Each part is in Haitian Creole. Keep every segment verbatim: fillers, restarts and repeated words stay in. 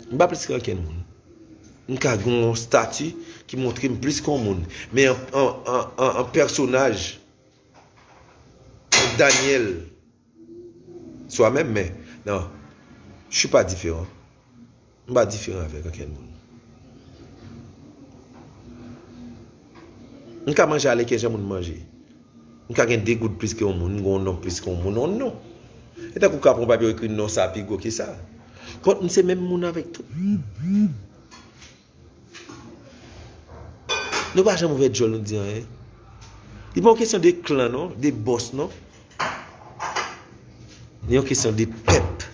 M pa plis ke ankenn moun. M ka gen yon stati ki montre m plis ke yon moun. Men an, an, an, an, an pèsonaj, an Daniel, swa menm, men, non, je suis pas différent. M pa diferan avèk ankenn moun. M ka manje alèkè jan moun manje. M ka gen de goud plis ke yon moun, m gen yon non plis ke yon moun, yon non. E tankou w ka pran papye w ekri non sa pi gwo ke sa. But m se menm moun avèk tout. Nou pa janm ouvè djòl nou di anyen. Li pa yon kesyon de klan non, de bòs non. Li yon kesyon de pèp.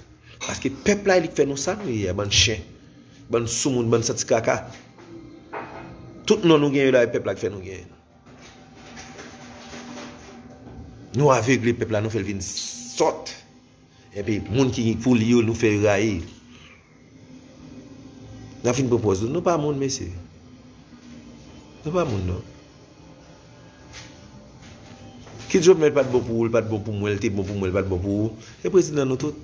Paske pèp la e li k fè nou sa nou ye a, bann chen, bann soumoun, bann santi kaka. Tout non nou gen yo la, e pèp la k fè nou gen. Nou avegle pèp la, nou fè l vin sòt. Epi moun ki pou li yo, nou fè yo rayi. N ap fin pran pòz nou. Nou pa moun, mesye. Nou pa moun, non. Kit Jovenel pa t bon pou ou, li pa t bon pou mwen, li te bon pou mwen, li pa t bon pou ou. E prezidan nou tout.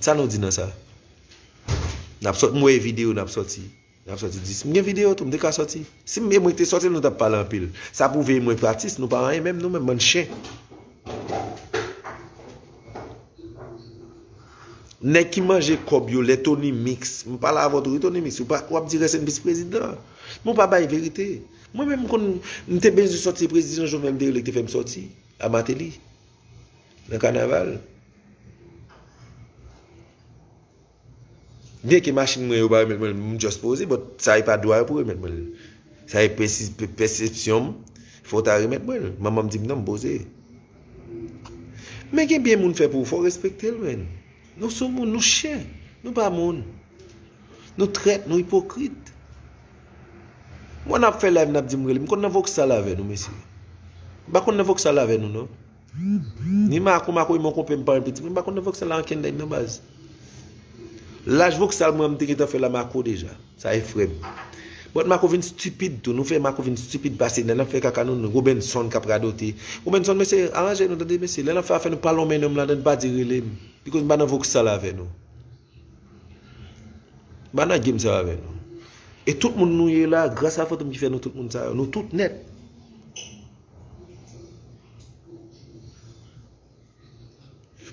Sa nou di nan sa? N ap sòt, m wè videyo n ap sòti. N ap sòti di, si m gen videyo tou, m te ka sòti. Si m, e mwen ki te sòti l, nou t ap pale anpil. Sa pwouve mwen pa atis, nou pa anyen menm, nou menm bann chen. Nèg ki manje kòb yo, lè Tony Mix, m pale avè w tou, wi, Tony Mix, ou pa, w ap di rès en vis prezidan. Men w pa bay verite. Mwen menm, m konn, m te bezwen sòti, prezidan Jovenel m te rele ki te fè m sòti, a Martelly, nan kanaval. Byenke machin mwen yo pa remèt mwen l, m just poze, but sa e pa dwa yo pou remèt mwen l. Sa e pèsi-, pè-, pèsepsyon m, fò w ta remèt mwen l. Manman m di m non, m poze. Men gen byen moun fè pou ou, fò w respekte l, menn. Nou sou moun, nou chen. Nou pa moun. Nou trèt, nou ipokrit. Mwen n ap fè live, n ap di m rele. M konn nan Voksal avè nou, mesye. M pa konn nan Voksal avè nou, non. Ni Mako, Mako e mon konpè m pa yon pitit, mwen pa konn nan Voksal la ankenn nèg nan baz. Laj Voksal mwen, m te gentan fè la Mako deja. Sa e frè m. But Mako vin stipid tou. Nou fè Mako vin stipid pase. Lè n ap fè kaka nou, nou Robenson k ap radote. Robenson, mesye, aranje nou, tande, mesye. Lè n ap fè afè nou, pa lonmen non m ladan, pa di rele m. Because m pa nan Voksal avè nou. M pa nan game sa avè nou. E tout moun nou ye la, gras a Fantom ki fè nou tout moun sa yo. Nou tout nèt.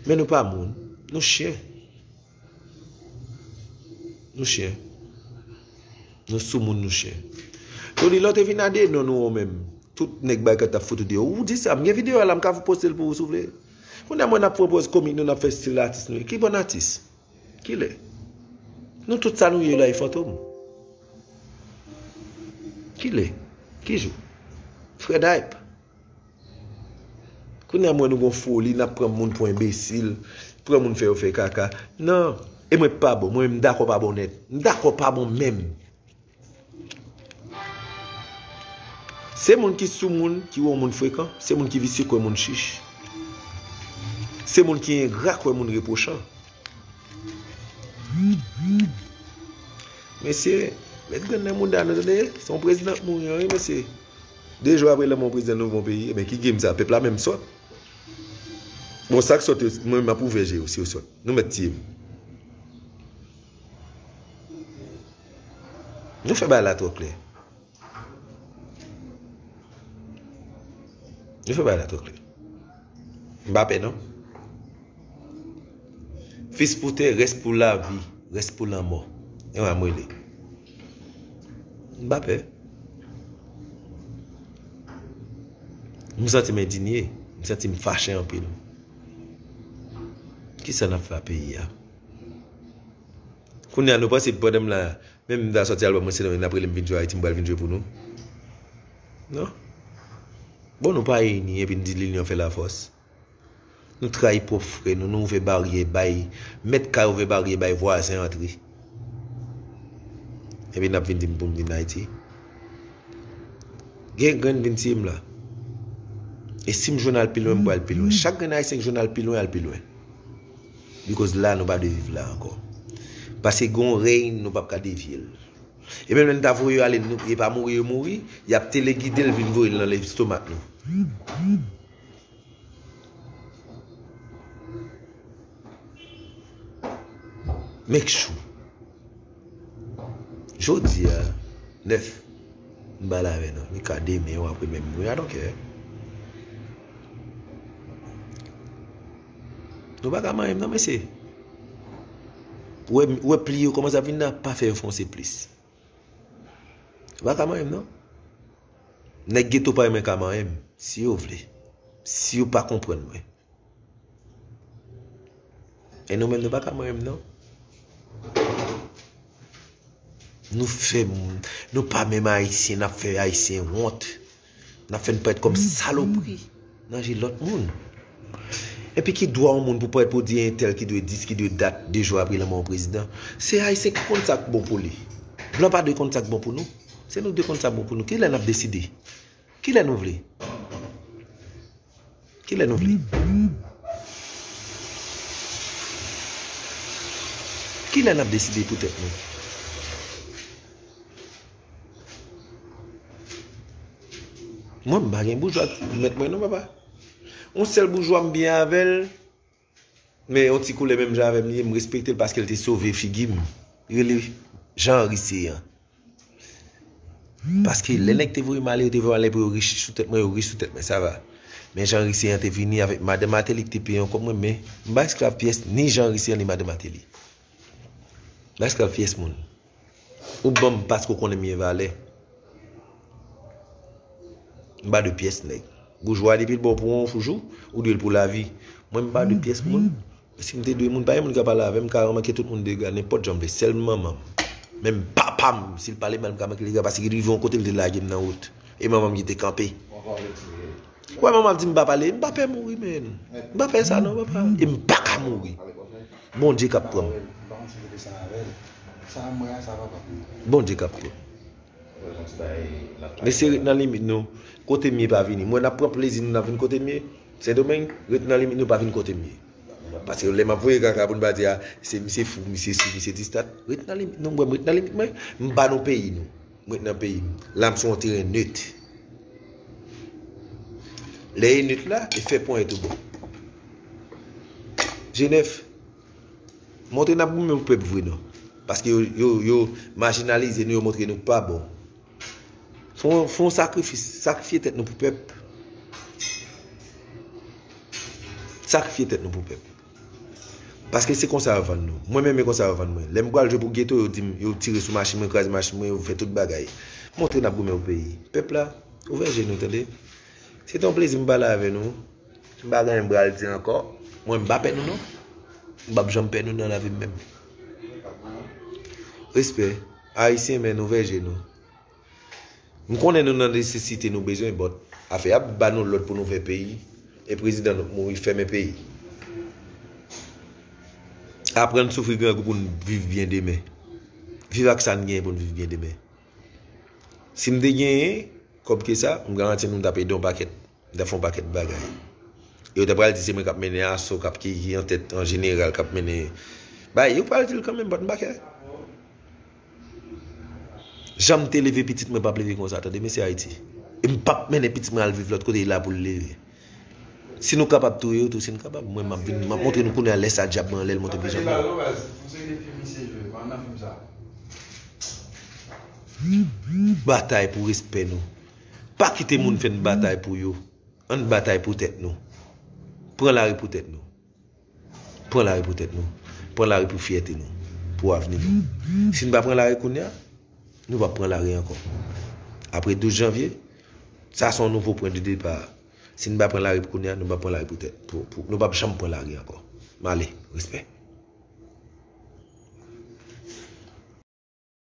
Men nou pa moun. Nou chen. Nou chen. Nou sou moun, nou chen. Tony, lè w te vin a de non nou ou menm, tout nèg bay kòt t ap fout ou deyò. Ou di sa, m gen videyo a la, m ka poste l pou ou si w vle. Kounye a mwen n ap pran pòz komik nou, n ap fè stil atis nou. Ki bann atis? Kilè? Nou tout sa nou ye la e Fantom. Kilè? Ki jou? Fred Hype. Kounye a m wè nou gon foli, n ap pran moun pou enbesil, pran moun fè yo fè kaka. Non, e mwen pa bon, mwen m dakò pa bon nèt. M dakò pa bon menm. Se moun ki sou moun ki wè yon moun frekan, se moun ki visye k wè moun chich. Se moun ki engra k wè moun repwochan. Mesye, met grenn nan mouda nou, tande? Se yon prezidan k mouri an, wi, mesye. De jou apre lanmò yon prezidan, nou bon peyi. Ebyen, ki game sa? Pèp la menm sòt. Bon, sa k sòt yo, mwen, m ap ouvè je yo, si yo sòt. Nou mèt tiye m. Nou fè bagay la twò klè. Nou fè bagay la twò klè. M pa pè, non. Fis pou tè, rès pou lavi, rès pou lanmò. E mwen m rele. M pa pè. M santi m endinye. M santi m fache anpil. Kisa n ap fè a peyi a? Kounye a, nou panse pandan m la, menm m ta sòti albòm mwen, se nan n ap rele m vin jwe Ayiti, m pral vin jwe pou nou? Non. Bon, nou pa ini, epi n di linyon fè lafòs. Nou trayi pwòp frè nou, nou ouvè baryè bay, mèt kay ouvè baryè bay vwazen antre. Epi n ap vin di m pou m vin Ayiti. Gen grenn vin tiye m la. E si m jwenn al pi lwen, m pral pi lwen. Chak grenn ayisyen k jwenn al pi lwen, al pi lwen. Because la, nou pa dwe viv la ankò. Paske gen yon rèy, nou p ap ka devye l. E menm lè n ta voye yo ale, nou, e pa mouri yo mouri, y ap telegide l vin voye l nan lestomak nou. Make sure. Jodi a, nèf, m pa la avè nou. Li ka demen ou apre menm. We, I don't care. Nou pa ka manyen m non, mesye. Ou wè, ou wè pli yo kòmanse ap vin la, pa fè yo fonse plis. Ou pa ka manyen m non. Nèg geto pa renmen ka manyen m, si yo vle. Si yo pa konprann mwen. E nou menm, nou pa ka manyen m non. Nou fè moun, nou pa menm Ayisyen, n ap fè Ayisyen wont. N ap fè n parèt kòm salopri nan je lòt moun. Epi ki dwa yon moun pou parèt pou di entèl ki dwe dis, ki dwe dat, de jou apre lanmò yon prezidan? Se Ayisyen ki konn sa k bon pou li. Blan pa dwe konn sa k bon pou nou. Se nou dwe konn sa k bon pou nou. Kilè n ap deside? Kilè nou vle? Kilè nou vle? Kilè n ap deside pou tèt nou? Mwen, m pa gen boujwa ki mèt mwen non, papa. Yon sèl boujwa m byen avè l, men yon ti koulè menm jan avè m li ye, m respekte l paske l te sove figi m. Rele Jean Henry Céant. Paske lè nèg te voye m ale, yo te voye m ale pou yo rich sou tèt mwen, yo rich sou tèt mwen, sa va. Men Jean Henry Céant te vini avèk madan Martelly ki te peye yon kòb mwen, men m pa esklav pyès ni Jean Henry Céant ni madan Martelly. M pa esklav pyès moun. Ou ban m paske w konnen m gen valè. M pa de pyès nèg. Boujwa depi l ba w pou yon jou, ou dwe l pou lavi. Mwen m pa de pyès moun. Si m te dwe moun, pa gen moun ka pale avè m, m ka manke tout moun dega, nenpòt jan m vle, sèl manman m. Menm papa m, si l pale mal, m ka manke l dega, paske li rive yon kote, l te lage m nan wout. E manman m ki te kanpe. Ou wè manman m di m pa pale, m pa pè mouri, men. M pa pè sa non, papa. E m pa ka mouri. Bondye k ap pran m. Bondye k ap pran m. Mesye, ret nan limit nou. Kote m ye pa vini. Mwen, n ap pran plezi nou, n ap vin kote m ye. Sendomeng, ret nan limit nou, pa vin kote m ye. Paske lè m ap voye kaka pou n pa di, a, se misye fou, misye si, misye distat. Ret nan limit nou, mwen, m ret nan limit mwen. M pa nan peyi nou. M ret nan peyi m. La, m sou yon teren net. Lè e net la, e fè ponyèt ou bon. Jenèf, montre n ap goumen pou pèp vre non. Paske yo, yo, yo majinalize nou, yo montre nou pa bon. Fè yon, fè yon sakrifis, sakrifye tèt nou pou pèp. Sakrifye tèt nou pou pèp. Paske se konsa yo vann nou. Mwen menm, e konsa yo vann mwen. Lè m pral jwe pou geto, yo di m, yo tire sou machin mwen, kraze machin mwen, yo fè tout bagay. Montre n ap goumen pou peyi. Pèp la, ouvè je nou, tande. Se te yon plezi m pale avè nou. M pa gen anyen m pral di ankò. Mwen, m pa pè nou non. M p ap janm pè nou nan lavi m menm. Respè. Ayisyen, men nou ouvè je nou. M konnen nou nan nesesite, nou bezwen, but afè y ap ba nou lòd pou nou fè peyi, e prezidan nou mouri, fèmen peyi. Aprann soufri grangou pou n viv byen demen. Viv ak sa n genyen pou n viv byen demen. Si m te genyen kòb ke sa, m garanti nou m t ap ede yon pakèt. M t ap fè yon pakèt bagay. E yo ta pral di se mwen k ap mennen aso, k ap ki, ki antèt an jeneral, k ap mennen. Bay, yo pral di l kanmenm, but m pa kè. Jan m te leve pitit mwen p ap leve konsa, tande, mesye Ayiti. E m p ap mennen pitit mwen al viv lòt kote, e la pou l leve. Si nou kapab touye yo tou, si nou kapab, mwen m ap vin, m ap montre nou kounye a lè sa dyab mwen anlè l monte vizyon mwen. Batay pou respè nou. Pa kite moun fè n batay pou yo. Ann batay pou tèt nou. Pran lari pou tèt nou. Pran lari pou tèt nou. Pran lari pou fyète nou. Pou avni nou. Si n pa pran lari kounye a, nou p ap pran lari ankò. Apre douz janvye, sa se yon nouvo pwen de depa. Si n pa pran lari pou kounye a, nou p ap pran lari pou tèt. Pou, pou, nou p ap janm pran lari ankò. M ale. Respè.